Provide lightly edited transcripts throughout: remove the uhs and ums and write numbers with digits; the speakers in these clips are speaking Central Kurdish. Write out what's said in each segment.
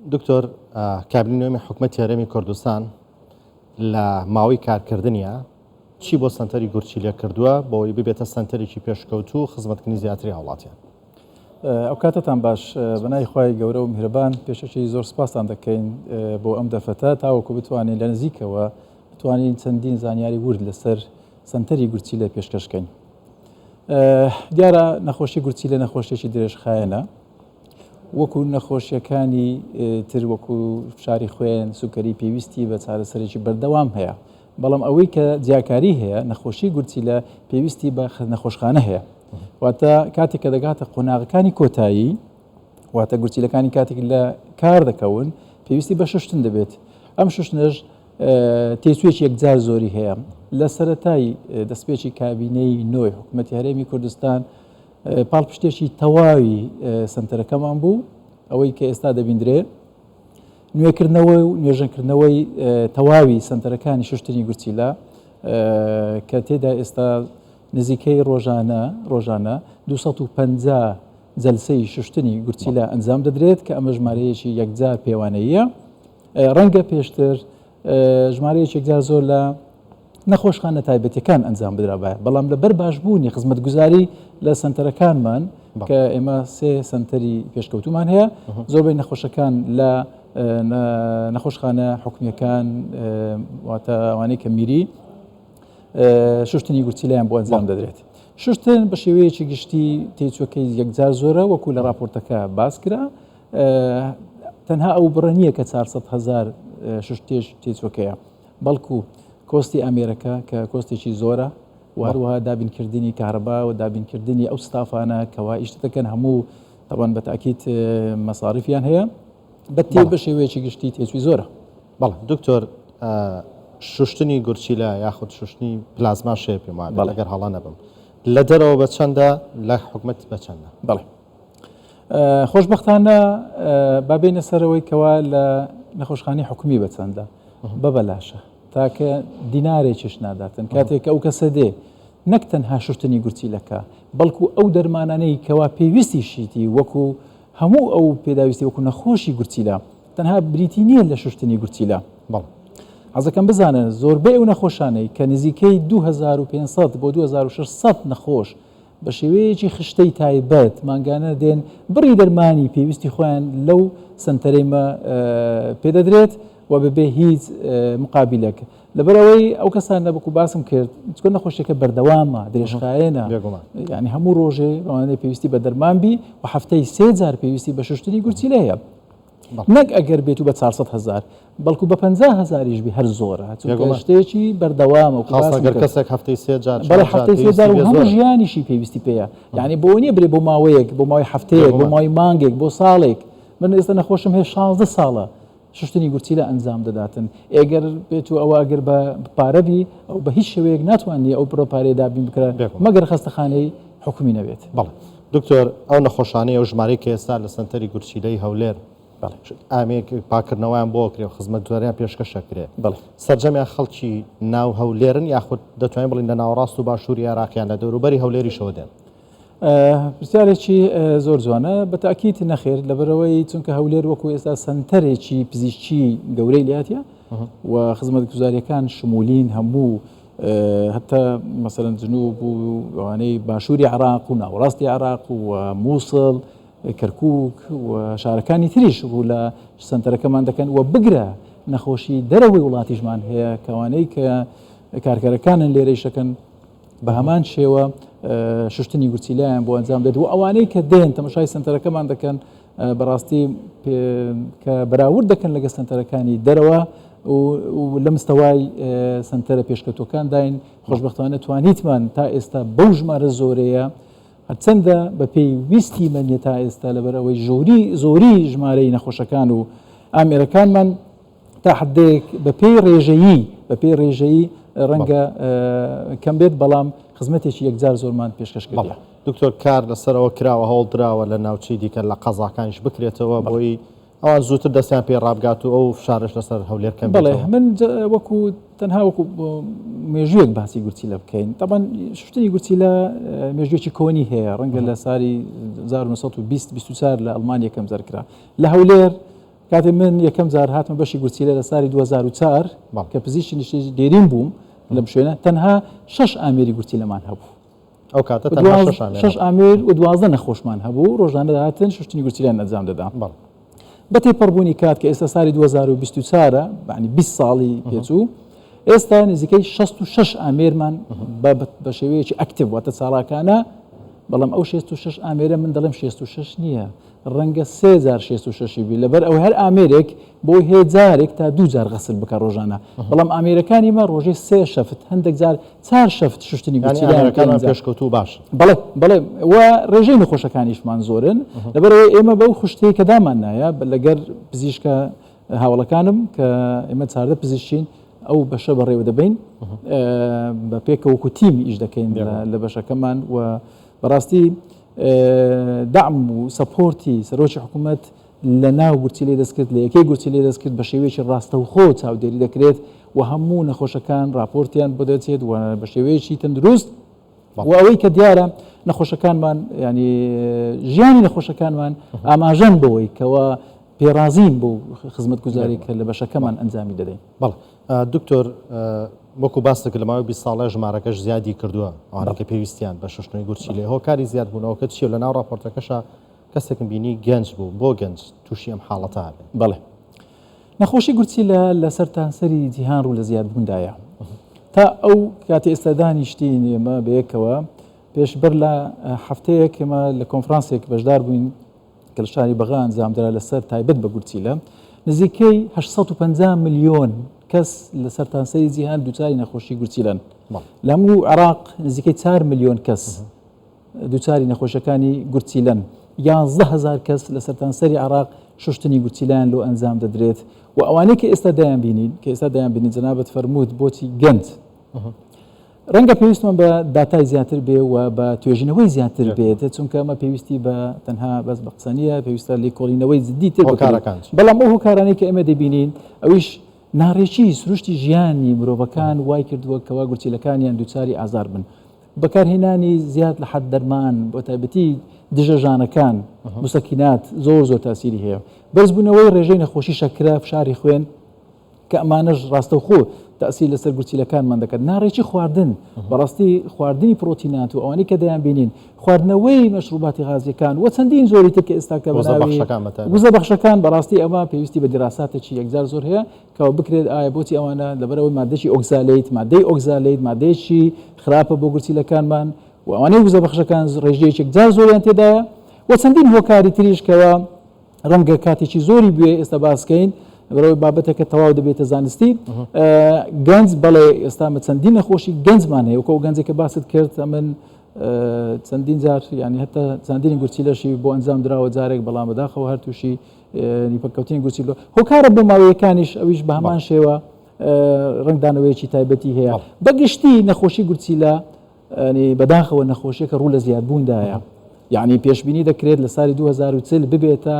دکتۆر کابینەی نوێمی حکومەتی هەرێمی کوردستان لە ماوەی کارکردنیا چی بۆ سەنتەری گورچیلە کردووە بۆی ببێتە سەنتەرێکی پێشکەوتوو و خزمەتکردنی زیاتری هاوڵاتیان؟ ئەو کاتتان باش بەناوی خوای گەورە و میهرەبان پێشەکی زۆر سپاستان دەکەین بۆ ئەم دەفەتە تاوەکو بتوانین لە نزیکەوە بتوانین چەندین زانیاری ورد لەسەر سەنتەری گورچیلە پێشکەشکەین. دیارە نەخۆشی گورچیلە نەخۆشیێکی درێژخایەنە وەکو نەخۆشیەکانی تر وەکو فشاری خوێن سوکەری پێویستی بە چارەسەرێکی بەردەوام هەیە بەڵام ئەوەی کە جیاکاری هەیە نەخۆشی گورچیلە پێویستی بە نەخۆشخانە هەیە واتە کاتێک کە دەگاتە قۆناغەکانی کۆتایی واتە گورچیلەکانی کاتێک لە کار دەکەون پێویستی بە شوشتن دەبێت ئەم شوشتنەش تێچوویەکی یەکجار زۆری هەیە لە سەتای دەستپێکی کابینەی نۆی حکوومەتتی هەرێمی کوردستان پاڵپشتێکی تەواوی سنتەرەکەمان بوو ئەوەی کە ئێستا دەبیندرێ نوێکردنەوە و نوێژەنکردنەوەی تەواوی سنتەرەکانی شوشتنی گورچیلە کە تێدا ئێستا نزیکەی ڕۆژانە ڕۆژانە 250 جەلسەی شوشتنی گورچیلە ئەنجام دەدرێت کە ئەمە ژمارەیەکی یەکجار پێوانەیە ڕەنگە پێشتر ژمارەیەکی یەکجار زۆر لە نەخۆشخانە تایبەتەکان ئەنجام بدرابایە بەڵام لەبەر باشبوونی خزمەتگوزاری لە سنتەرەکانمان کە ئێمە سێ سنتەری پێشکەوتومان هەیە زۆربەی نەخۆشەکان لە نەخۆشخانە حکومیەکان واتە ئەوانەی کە میری شوشتنی گورچیلەیان بۆ ئەنجام دەدرێت. شوشتن بە شێوەیەکی گشتی تێچوەکەی یەکجار زۆرە وەکو لە راپۆرتەکە باس کرا تەنها ئەو بڕە نییە کە 400 هزار شوشتێش تێچوەکەیە بەڵکو کۆستی ئامێرەکە کە کۆستێکی زۆرە و هەروەها دابینکردنی کارەبا و دابینکردنی ئەو ستافانە کەوا ئیش دەکەن هەموو تەوان بە تاکیت مەساریفیان هەیە بە تێ بە شێوەیەکی گشتی تێچووی زۆرە. بەڵێ دکتۆر شوشتنی گورچیلە یاخود شوشتنی پلازما شێ پێم وابێت ئەگەر هەڵە نەبم لە دەرەوە بە چەندە لە حکومەت بە چەندە؟ بەڵێ خۆشبەختانە با بێینە سەرەوەی کەوا لە نەخۆشخانەی حکومی بە چەندە بە بەلاشە تاکە دینارێکیش ناداتن کاتێک ئەو کەسە دێ نەک تەنها شوشتنی گورچیلەکە بەڵکو ئەو دەرمانانەی کەوا پێویستیشیتی وەکو هەموو ئەو پێداویستی وەکو نەخۆشی گورچیلە تەنها بریتی نییە لە شوشتنی گورچیلە. بەڵێ. حەزەکەم بزانن زۆربەی ئەو نەخۆشانەی کە نزیکەی 2500 بۆ 2600 نەخۆش بە شێوەیەکی خشتەی تایبەت مانگانە دێن بڕی دەرمانی پێویستی خۆیان لەو سەنتەرەی مە پێدەدرێت و بەبێ هیچ مقابلێک لەبەرئەوەی ئەو کەسانە وەکو باسم کرد چونکە نەخۆشیەکە بەردەوامە درێژخایەنە یعنی هەموو ڕۆژێ ڕوانەیە پێویستی بە دەرمان بی و هەفتەی سێ جار پێویستی بە شوشتنی گورچیلە هەیە نەک ئەگەر بێت و بە 400 هزار بەڵکو بە 50 هزاریش بی هەر زۆرە چونکە شتێکی بەردەوامە و گەر کەسێک هەفتەی سێ جار بەڵێ هەفتەی سێ جار و هەموو ژیانیشی پێویستی پێیە یعنی بۆ نییە برێ بۆ ماوەیەک بۆ ماوەی هەفتەیەک بۆ ماوەی مانگێک بۆ ساڵێک من ئێستا نەخۆشم هەیە 16 ساڵە شوشتنی گورچیلە ئەنجام دەداتن ئێگەر بێت و ئەوە ئەگەر بە پارە بی ئەو بە هیچ شێوەیەک ناتوانانی ئەو بڕە پارەیە دابین بکرێت مەگەر خەستەخانەی حکومی نەبێت. بەڵێ دکتۆر ئەو نەخۆشانەی ئەو ژمارەی کە ئێستا لە سەنتەری گورچیلەی هەولێر ئامێر پاکردنەوەیان بۆ ئەکرێ و خزمەتگوزاریان پێشکەش ئەکرێ سەرجەمیان خەڵکی ناو هەولێرن یاخود دەتوانین بڵین لە ناوەڕاست و باشووری عێراقیان لە دەوروبەری هەولێریشەوە دێن؟ پرسیارێکی زۆر جوانە بە تاکیت نەخێر لەبەرەوەی چونکە هەولێر وەکو ئێستا سنتەرێکی پزیشکی گەورەی لاتە و خزمەتگوزاریەکان شمولین هەموو هەتا مەسەرەن جنوب و ئەوانەی باشووری عراق و ناوەڕاستی عراق و مووسڵ کەرکک و شارەکانی تریش ڕوو لە سنتەرەکەمان دەکەن و بگرە نەخۆشی دەرەوەی وڵاتیشمان هەیە کەوانەی کە کارکەرەکانن لێرەیشەکەن بە هەمان شێوە شوشتنی گورچیلەیان بۆ ئەنجام دێت و ئەوانەی کە دێن تەمەشای سنتەرەکەمان دەکەن بەڕاستی کە بەراورد دەکەن لەگە سنتەرەکانی دەرەوە و لە مستەوای سنتەرە پێشکەوتوەکانداین خۆشببختانە توانیتمان تا ئێستا بەو ژمارە زۆرەیە هەرچەندە بەپێی ویستی مەنیە تا ئێستا لەبەر ئەوەی ژۆری زۆری ژمارەی نەخۆشەکان و ئامێرەکانمان تا حدەیەک بەپێی ڕێژەیی بەپێی ڕێژەیی ڕەنگە کەم بێت بەڵام خزمەتێکی یەکجار زۆرمان پێشکەش کردیە. دکتۆر کار لەسەرەوە کراوە هەوڵدراوە لە ناوچەی دیکە لە قەزاکانیش بکرێتەوە بۆی ئەوان زووتر دەستیان پێ ڕابگات و ئەو فشارەش لەسەر هەولێر کەم بەڵێ من وەکو تەنها وەکو مێژوویەک باسی گورچیلە بکەین تەبەن شوشتنی گورچیلە مێژوویەکی کۆنی هەیە ڕەنگە لە ساری 1920 24 لە ئەڵمانیا یەکەم جار کرا لە هەولێر. کاتێ من یەکەم جار هاتمە بەشی گورچیلە لە سالی 2004 کە پزیشکی نیشتەجێی دێرین بووم لەم شوێنە تەنها شەش ئامێری گورچیلەمان هەبوو. ئەو کاتە تەنها شەش ئامێر شەش ئامێر و 12 نەخۆشمان هەبوو ڕۆژانە دەهاتن شوشتنی گورچیلەیان ئەنجام دەدا. بە تێپەڕبوونی کات کە ئێستا سالی 2024 یعنی 20 ساڵی پێچوو ئێستا نزیکەی 66 ئامێرمان بە شێوەیەکی active واتە چالاکانە بەڵام ئەو 66 ئامێرە من دەڵێم 66 نییە ڕەنگە سێ جار 66 بی لەبەر ئەوەی هەر ئامێرێک بۆی هەیە جارێک تا دوو جار غەسل بکە ڕۆژانە بەڵام ئامێرەکانی مە ڕۆژێ سێ shift هەندێک جار چار shift شوشتنی گورچیلەیان پێشکەوتوو باش بەڵێ بەڵێ و ڕێژەی نەخۆشەکانیشمان زۆرن لەبەرئەوەی ئێمە بەو خشتەی کە دامان نایە لەگەر پزیشکە هاوڵەکانم کە ئێمە 14 پزیشکین ئەو بەشە بەڕێوە دەبین بە پێکەوە وەکو تیم ئیش دەکەین لە بەشەکەمان و بەڕاستی دەعم و support ی سەرۆکی حکوومەت لە ناو گورچیلەی دەستکرد لە یەکەی گورچیلەی دەستکرد بە شێوەیەکی ڕاستەوخۆ چاودێری دەکرێت و هەموو نەخۆشەکان ڕاپۆرتیان بۆ دەچێت و بە شێوەیەکی تەندروست و ئەوەی کە دیارە نەخۆشەکانمان ینی ژیانی نەخۆشەکانمان ئاماژەن بەوەی کەوا پێڕازین بۆ خزمەتگوزاری کە لە بەشەکەمان ئەنجامی دەدەین. بەڵێ دکتۆر وەکو باست کرد لە ماوەی 20 ساڵە ژمارەکەش زیادی کردووە ئەوانە کە پێویستیان بە شوشتنەوەی گورچیلەیە هۆکاری زیادبوونەوەکە چییە لە ناو ڕاپۆرتەکەشا کەسێکم بینی گەنج بوو بۆ گەنج تووشی ئەم حاڵەتە هەبێ؟ بەڵێ نەخۆشی گورچیلە لە سەرتانسەری جیهان ڕوو لە زیادبووندایە تا ئەو کاتی ئێستا دانیشتین ئێمە بەیەکەوە پێش بەر لە هەفتەیەک ئێمە لە کۆنفرانسێک بەشدار بووین کە لە شاری بەغا ئەنجامدرا لەسەر تایبەت بە گورچیلە، نزیکەی 850 ملیۆن کەس لە سەرتانسەری جیهان دووچاری نەخۆشی گورچیلەن. لە هەموو عێراق نزیکەی 4 ملیۆن کەس دووچاری نەخۆشیەکانی گورچیلەن. 11 هەزار کەس لە سەرتانسەری عێراق شوشتنی گورچیلەیان لۆ ئەنجام دەدرێت و ئەوانەی کە ئێستا دەیانبینین کە ئێستا دەیانبینین جەنابت فەرمووت بۆچی گەنج ڕەنگە پێویستمان بە داتای زیاتر بێ و بە توێژینەوەی زیاتر بێت چونکە ئەمە پێویستی بە تەنها بەس بە قسە نییە پێویستە لێکۆڵینەوەی جدی تر بکرێت بەڵام ئەو هۆکارانەی کە ئێمە دەبینین ئەویش ناڕێکی سروشتی ژیانی مرۆڤەکان وای کردووە کەوا گورچیلەکانیان دووچاری ئازار بن بەکارهێنانی زیاد لە حەد دەرمان بۆ تایبەتی دژە ژانەکان مسەکینات زۆر زۆر تاسیری هەیە بەرزبوونەوەی ڕێژەی نەخۆشی شەکرە فشاری خوێن کە ئەمانەش ڕاستەوخۆ تەئسیر لەسەر گورچیلەکانمان دەکات. ناڕێکی خواردن، بەڕاستی خواردنی پرۆتینات و ئەوانەی کە دەیانبینین، خواردنەوەی مەشروباتی غازیەکان و چەندین زۆری تر کە ئێستا کە بە ناوی وزە بەخشەکان بەڕاستی ئەمە پێویستی بە دیراساتێکی یەکجار زۆر هەیە کەەوە بکرێت ئایا بۆچی ئەوانە لەبەرەوەی مادەی oxalate مادەی oxalate مادەیەکی خراپە بۆ گورچیلەکانمان و ئەوانەی وزە بەخشەکان ڕێژەیەکی یەکجار زۆریان تێدایە و چەندین هۆکاری تریش کەەوە ڕەنگە کاتێکی زۆری بوێ ئێستا باسکەین بەرەوەی بابەتەکە تەواو دەبێتە زانستی گەنج بەڵێ ئێستا مە چەندین نەخۆشی گەنجمان هەیە وەکو گەنجێکە باست کرد من چەندین جار ینی هەتا چەندین گورچیلەشی بۆ ئەنجام دراوە جارێک بەڵام بەداخەوە هەر تووشی پەککەوتنی گورچیلە هۆکارە بۆ ماوەیەکانیش ئەویش بە هەمان شێوە ڕەنگدانەوەیەکی تایبەتی هەیە بەگشتی نەخۆشی گورچیلە ینی بەداخەوە نەخۆشیەکە ڕوو لە زیادبووندایە یعنی پێشبینی دەکرێت لە سالی 2040 ببێتە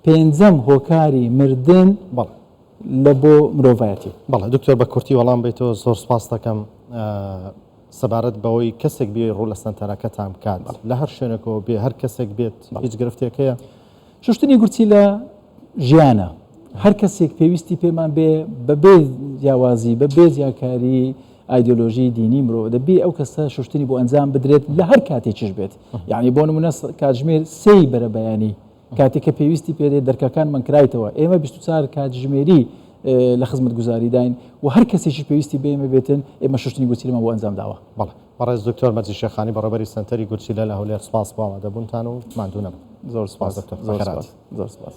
پێنجەم هۆکاری مردن بەڵێ لە بۆ مرۆڤایەتی. بەڵێ دکتۆر بە کورتی وەڵام بیتەوە زۆر سپاس دەکەم سەبارەت بەوەی کەسێک بێ ڕوو لە سەنتەرەکەتان بکات لە هەر شوێنێکەوە بێ هەر کەسێک بێت هیچ گرفتێک هەیە؟ شوشتنی گورچیلە ژیانە هەر کەسێک پێویستی پێمان بێ بەبێ جیاوازی بە بێ جیاکاری ئایدۆلۆژی دینی مرۆ دەبێ ئەو کەسە شوشتنی بۆ ئەنجام بدرێت لە هەر کاتێکیش بێت یعنی بۆ نمونە کاتژمێر سێی بەرەبەیانی کاتێک کە پێویستی پێدێت دەرکەکانمان کرایتەوە ئێمە 24 کاتژمێری لە خزمەت گوزاریداین و هەر کەسێکی پێویستی بێمە بێتن ئێمە شوشتنی گورچیلەمان بۆ ئەنجام داوە. بەڵێ بەڕێز دکتۆر مەجید شێخانی بەڕێوەبەری سەنتەری گورچیلە لە هەولێر سوپاس بۆ ئامادەبوونتان و ماندوو نەبن. زۆر سوپاس دکتۆر. زۆر سوپاس. زۆر سوپاس.